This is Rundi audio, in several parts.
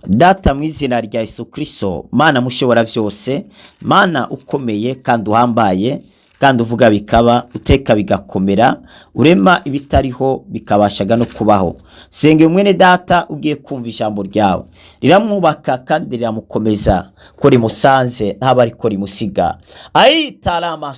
Data, mu izina rya Yesu Kristo, Mana mushobora byose, Mana ukomeye kandi uhambaye, kandi uvuga bikaba, uteka bigakomera, urema ibitariho bikabashaga no kubaho, senga mwene data ugiye kumva ijambo ryawe, riramwubaka kandi riramukomeza, ko rimusanze ntaba ariko rimusiga. Ayitarama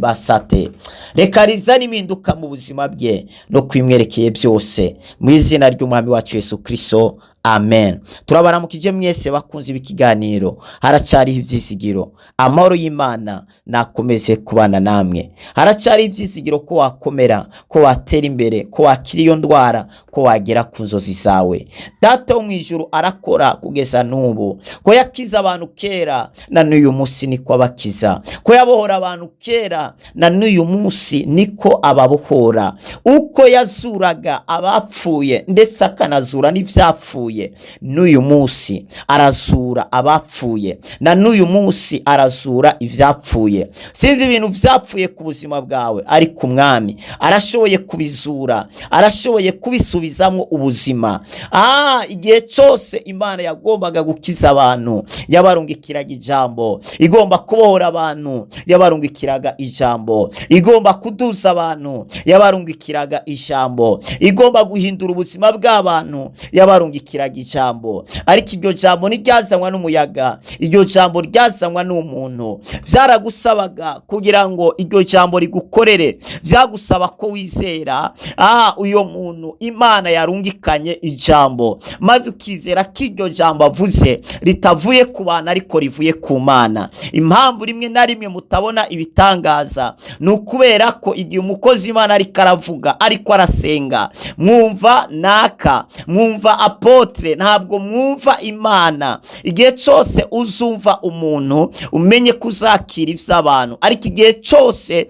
basate, reka rizane impinduka mu buzima bwe no kwimwerekeye byose, mu izina ry'Umwami wacu Yesu Kristo, amen. Turabaramukije mwese bakunze ikiganiro Haracyariho Ibyizigiro. Amahoro y'Imana nakomeze kubana namwe. Haracyariho ibyizigiro ko wakomera, ko watera imbere, ko wakira iyo ndwara, ko wagera ku nzozi zawe. Data wo mu ijuru arakora kugeza n'ubu. Ko yakiza abantu kera, na n'uyu munsi niko abakiza. Ko yabohora abantu kera, na n'uyu munsi niko ababohora. Uko yazuraga abapfuye ndetse akanazura n'ibyapfuye, n'uyu munsi arazura abapfuye, na n'uyu munsi arazura ibyapfuye. Sinzi ibintu byapfuye ku buzima bwawe, ariko Umwami arashoboye kubizura, arashoboye kubisubizamo ubuzima. Igihe cyose Imana yagombaga gukiza abantu, yabarungikiraga ijambo. Igomba kubohora abantu, yabarungikiraga ijambo. Igomba kuduza abantu, yabarungikiraga ijambo. Igomba guhindura ubuzima bw'abantu, yabarungikiraga ijambo. Ariko iryo jambo ntiryazanwa n'umuyaga, iryo jambo ryazanwa n'umuntu. Byaragusabaga kugira ngo iryo jambo rigukorere, byagusaba ko wizera uyo muntu Imana yarungikanye ijambo, maze ukizera ko iryo jambo avuze ritavuye ku bantu ariko rivuye ku Mana. Impamvu rimwe na rimwe mutabona ibitangaza ni ukubera ko igihe umukozi Imana ariko aravuga, ariko arasenga, mwumva naka, mwumva apôtre, ntabwo mwumva Imana. Igihe cyose uzumva umuntu, umenye ko uzakira iby'abantu, ariko igihe cyose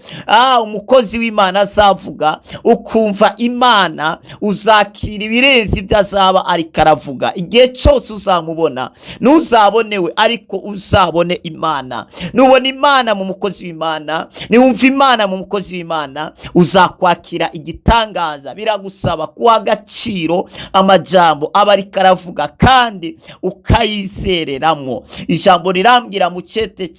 umukozi w'Imana azavuga ukumva Imana, uzakira ibirenze ibyo azaba ariko aravuga. Igihe cyose uzamubona, ntuzabonewe ariko uzabone Imana. Nubona Imana mu mukozi w'Imana, niwumva Imana mu mukozi w'Imana, uzakwakira igitangaza. Biragusaba kuha agaciro amajambo aba ariko aravuga kandi ukayizereramo. Ijambo rirambwira mu cyete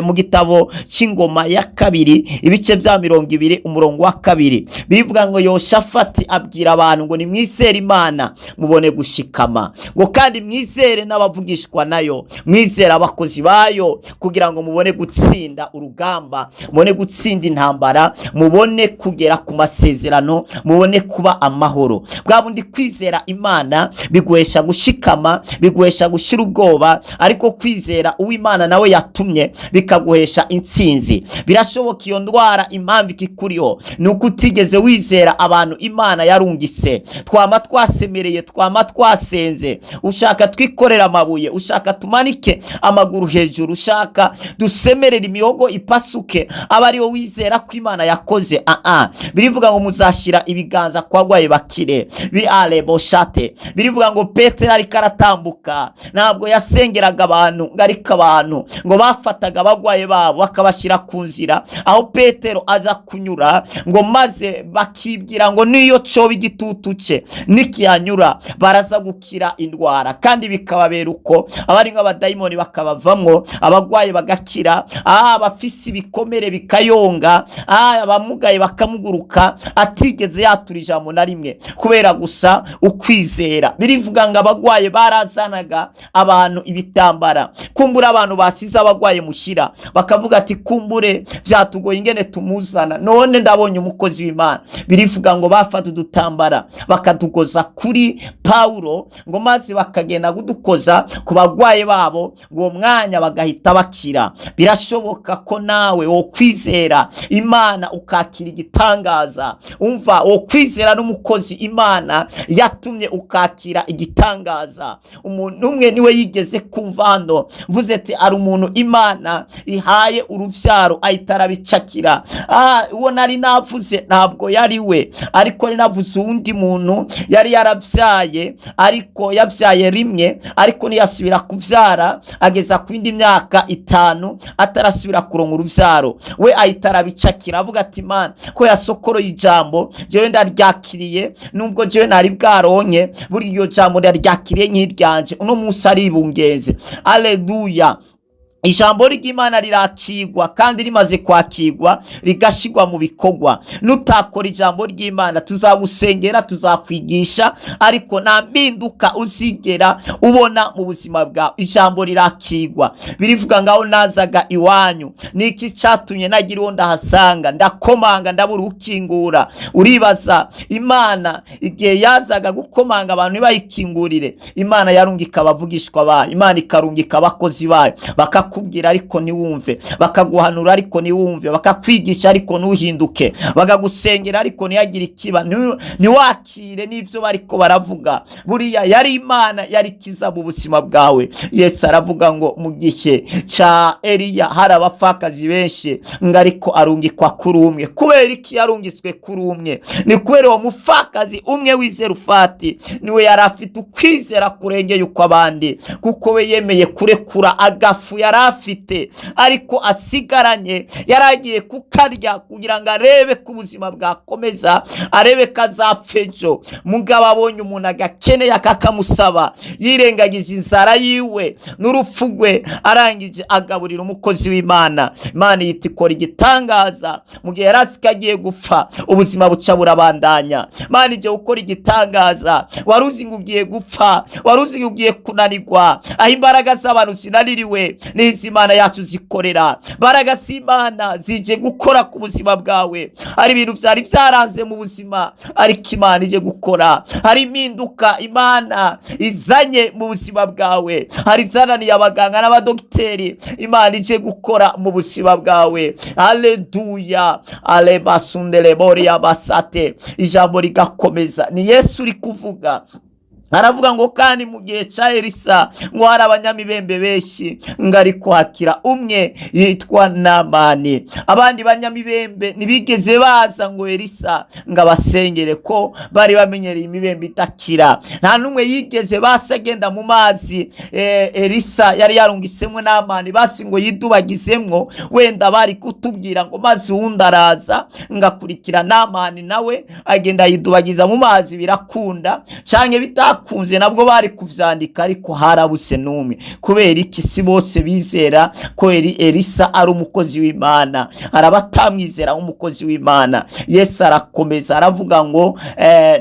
mu gitabo cy'Ingoma ya Kabiri, ibice bya 20, umurongo wa 2, bivuga ngo Yoshafati abwira abantu ngo: "Nimwizere Imana mubone gushikama," ngo kandi mwizere n'abavugishwa nayo, mwizere abakozi bayo, kugira ngo mubone gutsinda urugamba, mubone gutsinda intambara, mubone kugera ku masezerano, mubone kuba amahoro. Bwa bundi kwizera Imana biguhesha gushikama, biguhesha gushyira ubwoba, ariko kwizera uw'Imana nawe yatumye bikaguhesha intsinzi. Birashoboka iyo ndwara impamvu ikikuriho ni uko utigeze wizera abantu Imana yarungitse. Twama twasemereye, twama twasenze, ushaka twikorera amabuye, ushaka tumanike amaguru hejuru, ushaka dusemerere imihogo ipasuke, aba ariwo wizera ko Imana yakoze. Birivuga ngo muzashyira ibiganza ku bagwayi bakire. Biri areboshate. Birivuga ngo Petero ariko aratambuka, ntabwo yasengeraga abantu ngo, ariko abantu ngo bafataga abagwayi babo bakabashyira ku nzira aho Petero aza kunyura, ngo maze bakibwira ngo niyo cyoba igitutu cye nikihanyura baraza gukira indwara, kandi bikababera uko. Abari nk'abadayimoni bakabavamwo, abagwayi bagakira, abafise ibikomere bikayonga, abamugaye bakamuguruka, atigeze yatura ijambo na rimwe, kubera gusa ukwizera. Birivuga ngo abagwayi barazanaga abantu ibitambara. Kumbura abantu basize abagwaye mushyira, bakavuga ati: "Kumbure byatugoye ingene tumuzana, none ndabonye umukozi w'Imana." Birivuga ngo bafata udutambara bakadukoza kuri Pawulo, ngo maze bakagenda kudukoza ku bagwayi babo, ngo uwo mwanya bagahita bakira. Birashoboka ko nawe wo kwizera Imana ukakira igitangaza. Umva, wo kwizera n'umukozi Imana yatumye ukakira igitangaza. Umuntu umwe niwe yigeze kumva hano mvuze ati ari umuntu Imana ihaye urubyaro, ahita arabicakira. Uwo nari navuze ntabwo yari we, ariko nari navuze uwundi. muntu yari yarabyaye, ariko yabyaye rimwe, ariko ntiyasubira kubyara, ageza ku yindi myaka 5 atarasubira kuronka urubyaro. We ahita arabicakira, avuga ati: "Mana, ko yasokoroye ijambo, jewe ndaryakiriye, nubwo jewe ntari bwaronke, buri iryo jambo ndaryakiriye nk'iryanje." Uno munsi aribungenze. Aleluya! Ijambo ry'Imana rirakigwa, kandi rimaze kwakigwa rigashigwa mu bikorwa. Nutakora ijambo ry'Imana, tuzagusengera, tuzakwigisha, ariko nta mpinduka uzigera ubona mu buzima bwawe. Ijambo rirakigwa. Birivuga ngaho: "Nazaga iwanyu, niki cyatumye nagira uwo ndahasanga? Ndakomanga, ndabura ukingura." Uribaza Imana igihe yazaga gukomanga abantu ntibayikingurire? Imana yarungika abavugishwa bayo, Imana ikarungika abakozi bayo, bakakubwira ariko ntiwumve, bakaguhanura ariko ntiwumve, bakakwigisha ariko ntuhinduke, bakagusengera ariko ntihagire ikiba, ntiwakire n'ibyo bariko baravuga. Buriya yari Imana yari ikiza mu buzima bwawe. Yesu aravuga ngo mu gihe cya Eliya hari abapfakazi benshi, ngo ariko arungikwa kuri umwe. Kubera iki yarungitswe kuri umwe? Ni kubera uwo mupfakazi umwe w'Izerufati niwe yari afite ukwizera kurengeye uko abandi, kuko we yemeye kurekura agafu yari afite ariko asigaranye, yari agiye kukarya kugira ngo arebe ko ubuzima bwakomeza, arebe ko azapfa ejo. Mugabo abonye umuntu agakeneye akakamusaba, yirengagije inzara yiwe n'urupfu rwe, arangije agaburira umukozi w'Imana. Imana yita ikora igitangaza. Mu gihe yari azi ko agiye gupfa, ubuzima buca burabandanya. Imana igiye gukora igitangaza. Wari uzi ngo ugiye gupfa, wari uzi ngo ugiye kunanirwa. Aho imbaraga z'abantu zinaniriwe, n'izi Imana yacu zikorera. Imbaraga z'Imana zije gukora ku buzima bwawe. Hari ibintu byari byaranze mu buzima, ariko Imana ije gukora. Hari impinduka Imana izanye mu buzima bwawe. Hari ibyananiye abaganga n'abadogiteri, Imana ije gukora mu buzima bwawe. Aleluya! Alebasundeleboria basate. Ijambo rigakomeza, ni Yesu uri kuvuga, aravuga ngo kandi mu gihe cya Elisa ngo hari abanyamibembe benshi, ngo ariko hakira umwe yitwa Namani. Abandi banyamibembe ntibigeze baza ngo Elisa ngo abasengere, ko bari bamenyereye imibembe idakira. Nta n'umwe yigeze basi agenda mu mazi Elisa yari yarungisemo Namani, basi ngo yidubagizemwo. Wenda bari kutubwira ngo maze uwundi araza ngo akurikira Namani, nawe agenda yidubagiza mu mazi, birakunda. Canke bitakunze nabwo bari kuvyandika, ariko harabuse n'umwe. Kubera iki? Si bose bizera ko Elisa ari umukozi w'Imana, hari abatamwizera nk'umukozi w'Imana. Yesu arakomeza aravuga ngo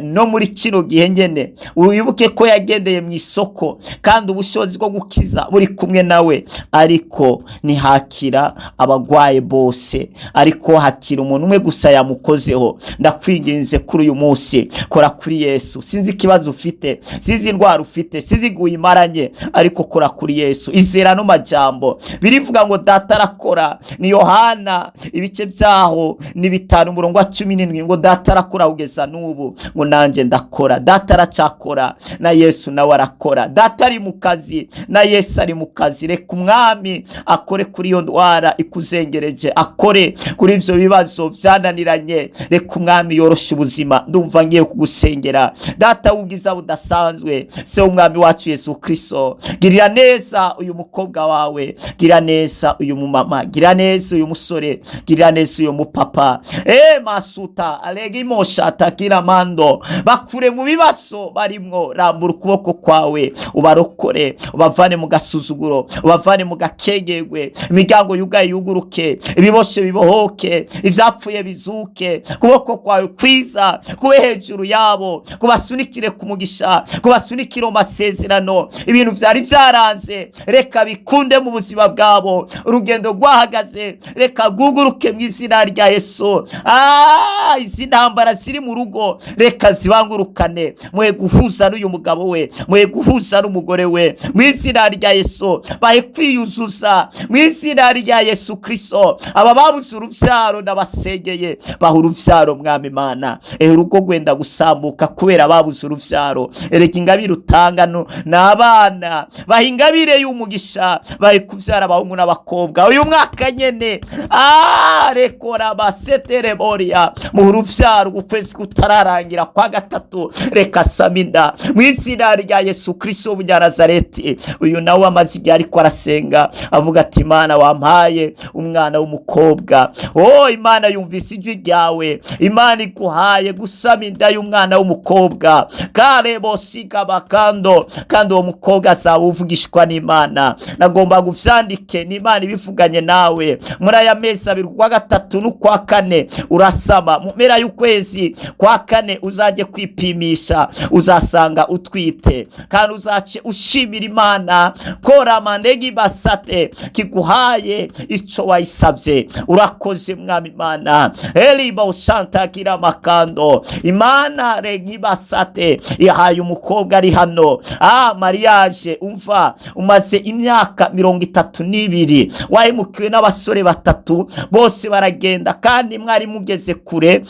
no muri kino gihe nyene, wibuke ko yagendeye mu isoko kandi ubushobozi bwo gukiza buri kumwe nawe, ariko ntihakira abagwaye bose, ariko hakira umuntu umwe gusa yamukozeho. Ndakwinginze kuri uyu munsi, kora kuri Yesu. Sinzi ikibazo ufite, sinzi indwara ufite, sinzi igihe uyimaranye, ariko kora kuri Yesu. Izera no majambo. Birivuga ngo Data arakora. Ni Yohana, ibice byaho ni 5, umurongo wa 17, ngo Data arakora kugeza n'ubu, ngo nanjye ndakora. Data aracyakora, na Yesu nawe arakora. Data ari mu kazi, na Yesu ari mu kazi. Reka Umwami akore kuri iyo ndwara ikuzengereje, akore kuri ibyo bibazo byananiranye. Reka Umwami yoroshe ubuzima. Ndumva ngiye kugusengera. Data w'ubwiza budasanzwe, se w'Umwami wacu Yesu Kristo, girira neza uyu mukobwa wawe, gira neza uyu mumama, gira neza uyu musore, gira neza uyu mupapa. Masuta alegimoshata kiramando, bakure mu bibazo barimwo. Rambura ukuboko kwawe ubarokore, ubavane mu gasuzuguro, ubavane mu gakengegwe. Imiryango yugaye yuguruke, ibiboshe bibohoke, ivyapfuye bizuke. Kuboko kwawe kwiza kube hejuru yabo, kubasunikire ku mugisha, kubasunikire mu masezerano. Ibintu vyari vyaranze, reka bikunde mu buzima bwabo. Urugendo rwahagaze, reka rwuguruke mu izina rya Yesu. Izi ntambara ziri mu rugo, reka zibangurukane. Mwe guhuza n'uyu mugabo we, mwe guhuza n'umugore we, mu izina rya Yesu. Bahe kwiyuzuza mu izina rya Yesu Kristo. Aba babuze uruvyaro, ndabasengeye, baha uruvyaro, Mwami Imana. Urugo rwenda gusambuka kubera babuze uruvyaro. Ereka ingabire utanga ni abana, baha ingabire y'umugisha, bahe kuvyara abahungu n'abakobwa uyu mwaka nyene. Rekora basetereboria mu uruvyaro, ukwezi kutararangira kwa gatatu, reka saminda mu izina rya Yesu Kristo w'Umunyanazareti. Uyu nawe amaze igihe ariko arasenga, avuga ati: "Imana, wampaye umwana w'umukobwa." Oh, Imana yumvise ijwi ryawe, Imana iguhaye gusama inda y'umwana w'umukobwa karebo siga bakando, kandi uwo mukobwa azaba uvugishwa n'Imana. Nagomba guvyandike, n'Imana ibivuganye nawe. Muri aya mezi abiri, ukwa gatatu n'ukwa kane, urasama. Mu mpera y'ukwezi kwa kane uzajye kwipimisha, uzasanga utwite, kandi uzace ushimira Imana kora mandegi basate kiguhaye ico wayisabye. Urakoze Mwami Imana. Eliba ushantakira makando, Imana regibasate ihaye umukobwa ari hano mariage. Umva, umaze imyaka 32 wahemukiwe n'abasore batatu, bose baragenda, kandi mwari mugeze kure.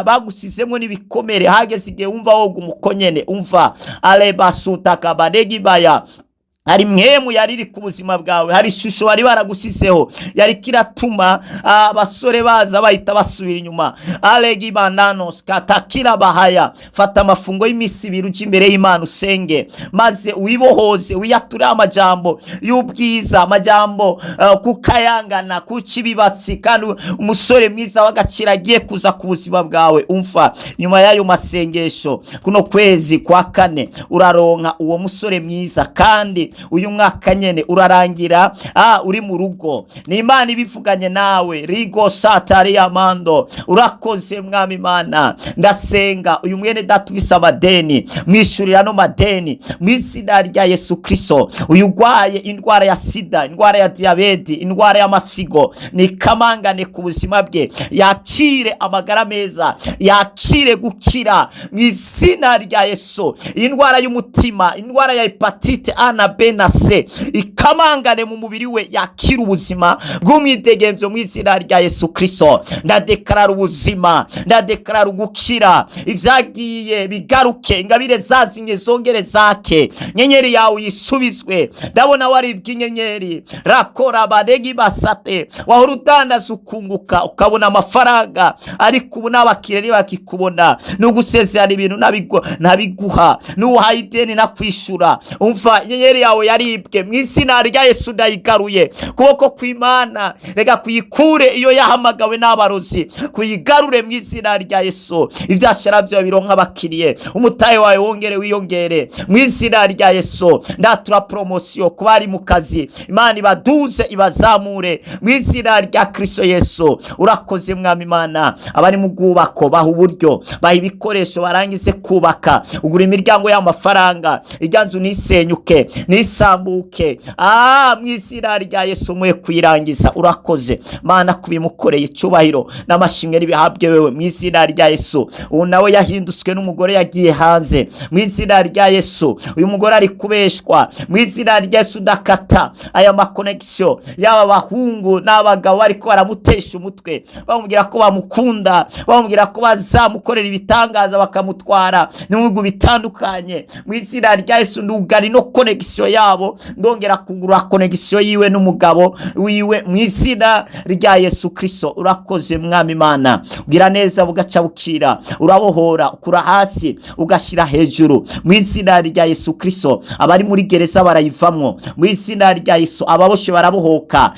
Bagusizemo n'ibikomere, hageze igihe wumva woga umukonyene. Umva, arebasutakabadegibaya, hari mwemu yari iri ku buzima bwawe, hari ishusho bari baragusizeho yari kiratuma abasore baza bahita basubira inyuma. Aregibananos katakira bahaya, fata amafungo y'iminsi 2, uje imbere y'Imana usenge, maze wibohoze, wiyature amajambo y'ubwiza, amajambo kukayangana kuca ibibatsi, kandi umusore mwiza w'agaciro agiye kuza ku buzima bwawe. Umva, nyuma y'ayo masengesho, kuno kwezi kwa kane uraronka uwo musore mwiza, kandi uyu mwaka nyene urarangira uri mu rugo. Ni Imana ibivuganye nawe. Rigo satari amando, urakoze Mwami Imana. Ndasenga uyu mwene data ufise amadeni, mwishurira no madeni mu izina rya Yesu Kristo. Uyu urwaye indwara ya sida, indwara ya diyabeti, indwara y'amafyigo, ni kamangane ku buzima bwe, yakire amagara meza, yakire gukira mu izina rya Yesu. Indwara y'umutima, indwara ya hepatite A na B na C, ikamangane mu mubiri we, yakire ubuzima bw'umwidegemvyo mu izina rya Yesu Kristo. Ndadekarara ubuzima, ndadekarara ugukira, ivyagiye bigaruke, ingabire zazinye zongere zake, nyenyeri yawe uyisubizwe. Ndabona waribwa inyenyeri rakora baregi basate, wahora udandaza ukunguka, ukabona amafaranga, ariko ubu n'abakiriya ntibakikubona, n'ugusezerana ibintu ntabiguha, n'uhaye ideni nakwishura. Umva, inyenyeri yawe yaribwe, mu izina rya Yesu ndayigaruye. Kuboko kw'Imana reka kuyikure iyo yahamagawe n'abarozi, kuyigarure mu izina rya Yesu. Ivyashara vyawe bironka abakiriye, umutahe wawe wongere wiyongere mu izina rya Yesu. Ndatura promosiyo ku bari mu kazi, Imana ibaduze, ibazamure mu izina rya Kristo Yesu. Urakoze Mwami Imana. Abari mu bwubako, baha uburyo, baha ibikoresho, barangize kubaka, ugura imiryango y'amafaranga, irya nzu ntisenyuke, ntisambuke. Mu izina rya Yesu muye kuyirangiza. Urakoze Mana kubimukoreye, icyubahiro n'amashimwe n'ibihabwe wewe mu izina rya Yesu. Ubu nawe yahindutswe n'umugore yagiye hanze, mu izina rya Yesu. Uyu mugore ari kubeshwa, mu izina rya Yesu ndakata aya makonegisiyo yaba abahungu n'abagabo ariko baramutesha umutwe, bamubwira ko bamukunda, bamubwira ko bazamukorera ibitangaza, bakamutwara mu bihugu bitandukanye. Mu izina rya Yesu ndugari no konegisiyo yabo, ndongera kugura konegisiyo yiwe n'umugabo wiwe mu izina rya Yesu Kristo. Urakoze Mwami Imana, ugira neza bugaca bukira, urabohora, ukura hasi ugashyira hejuru mu izina rya Yesu Kristo. Abari muri gereza barayivamwo mu izina rya Yesu, ababoshe barabohoka.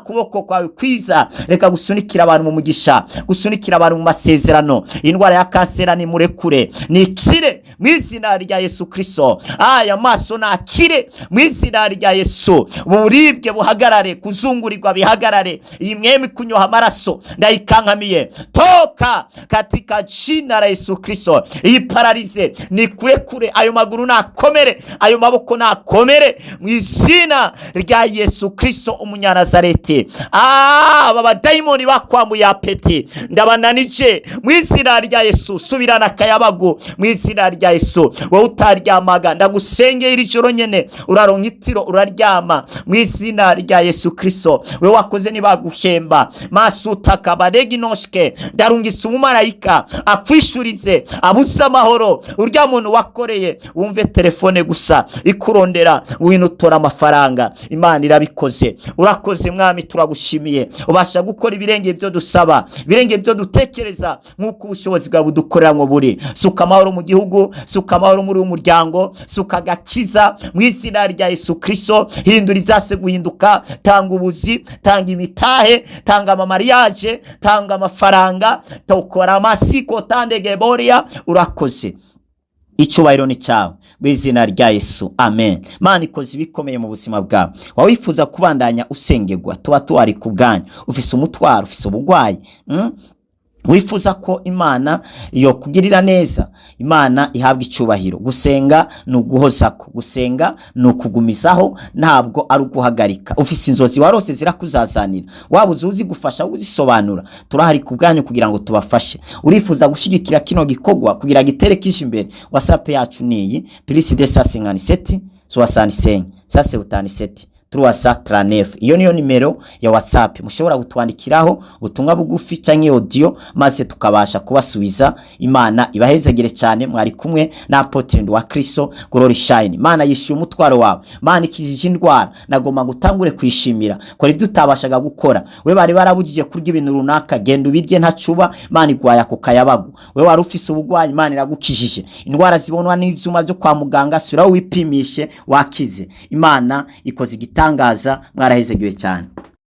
Kuboko kwawe kwiza reka gusunikira abantu mu mugisha, gusunikira abantu mu masezerano. Indwara ya kansera ni murekure, nikire mu izina rya Yesu Kristo. Aya maso nakire mu izina rya Yesu, uburibwe buhagarare, kuzungurirwa bihagarare, iyi mwemi kunyoha amaraso ndayikankamiye, toka katika jina la Yesu Kristo. Iyi pararize ni kure, ayo maguru nakomere, ayo maboko nakomere mu izina rya Yesu Kristo umunyanazareti. Aba badayimoni bakwambuye apeti ndabananije mu izina rya Yesu. Subirana akayabagu mu izina rya Yesu. Wowe utaryamaga, ndagusengera iri joro. nyene uraronka itiro, uraryama mu izina rya Yesu Kristo. We wakoze nibaguhemba masutaka bareginoshke, ndarungisa umumarayika akwishurize abuze amahoro. Urya muntu wakoreye wumve telefone gusa ikurondera, wino utora amafaranga. Imana irabikoze. Urakoze Mwami, turagushimiye. Ubasha gukora ibirenge ibyo dusaba, ibirenge ibyo dutekereza, nk'uko ubushobozi bwawe budukoreramwo buri. Suka amahoro mu gihugu, suka amahoro muri uyu muryango, suka agakiza mu izina rya Yesu Kristo. Hindura ivyase guhinduka, tanga ubuzi, tanga imitahe, tanga amamariyaje, tanga amafaranga, tokora amasiko tandegeboria. Urakoze, icyubahiro ni cyawe mu izina rya Yesu, amen. Mana ikoze ibikomeye mu buzima bwawe. Waba wifuza kubandanya usengerwa, tuba tuhari ku bwanyu. Ufise umutwaro, ufise ubugwayi, Wifuza ko Imana yokugirira neza, Imana ihabwa icyubahiro. Gusenga ni uguhozako, gusenga ni ukugumizaho, ntabwo ari uguhagarika. Ufise inzozi warose zirakuzazanira, waba uzi uzigufasha uzisobanura, turahari ku bwanyu kugira ngo tubafashe. Urifuza gushyigikira kino gikorwa kugira gitere kije imbere, WhatsApp yacu niyi: plus 257 65 177 339. Iyo niyo nimero ya WhatsApp mushobora kutwandikiraho ubutumwa bugufi canke audio, maze tukabasha kubasubiza. Imana ibahezagire cyane. Mwari kumwe na Apotre wa Kristo Glory Shine. Imana yishyuye umutwaro wawe, Imana ikijije indwara. Nagomba gutangure kwishimira, kora ibyo utabashaga gukora. We bari barabujije kurya ibintu runaka, genda ubirye ntacuba. Imana igwaye ako kayabagu. We wari ufise ubugwayi, Imana iragukijije. Indwara zibonwa n'ivyuma byo kwa muganga, sura wipimishe, wakize. Imana ikoze igitangaza. Mwarahezegiwe cyane.